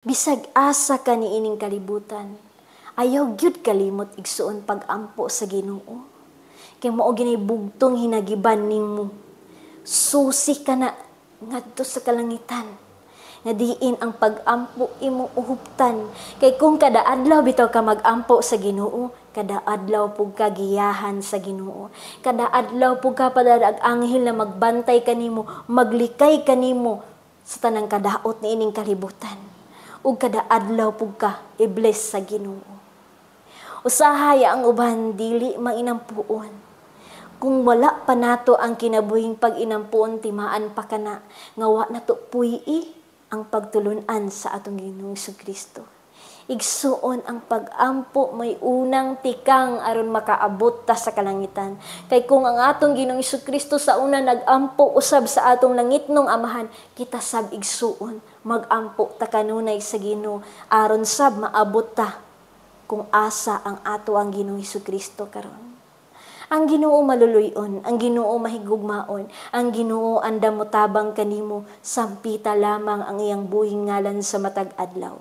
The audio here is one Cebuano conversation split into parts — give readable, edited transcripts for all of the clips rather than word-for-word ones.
Bisag asa ka niining kalibutan, ayaw gyud kalimot, igsuon, pag-ampo sa Ginoo. Kay mao gyud nay bugtong hinagiban nimo. Susi ka na ngadto sa kalangitan. Nga diin ang pag-ampo imong uhuptan. Kay kung kada adlaw bitaw ka mag-ampo sa Ginoo, kada adlaw pug ka giyahan sa Ginoo. Kada adlaw pug ka padala og anghel na magbantay kanimo, maglikay kanimo sa tanang kadaot niining kalibutan. Ug kada adlaw pug ka i-bless sa Ginoo. Usahay ang uban dili mainampuon. Kung wala pa nato ang kinabuhing pag-inampuon, timaan pa kana nga wa nato puy-i ang pagtulunan sa atong Ginoong Kristo. Igsuon, ang pag-ampo may unang tikang aron makaabot ta sa kalangitan. Kay kung ang atong Ginoong Kristo sa una nag-ampo usab sa atong langitnong Amahan, kita sab, igsuon, mag-ampo ta kanunay sa Ginoo aron sab maabot ta kung asa ang ato ang Ginoong Kristo karon. Ang Ginoo maluluyon, ang Ginoo mahigugmaon, ang Ginoo andam motabang kanimo, sampita lamang ang iyang buhing ngalan sa matag adlaw.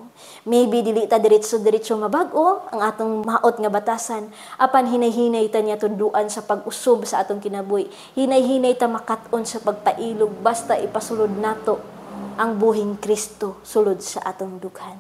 Maybe dili ta diretso-diretso mabag-o ang atong maot nga batasan, apan hinay-hinay ta niya tudluan sa pag-usob sa atong kinabuhi. Hinay-hinay ta makat-on sa pagpailog basta ipasulod nato ang buhing Kristo sulod sa atong dughan.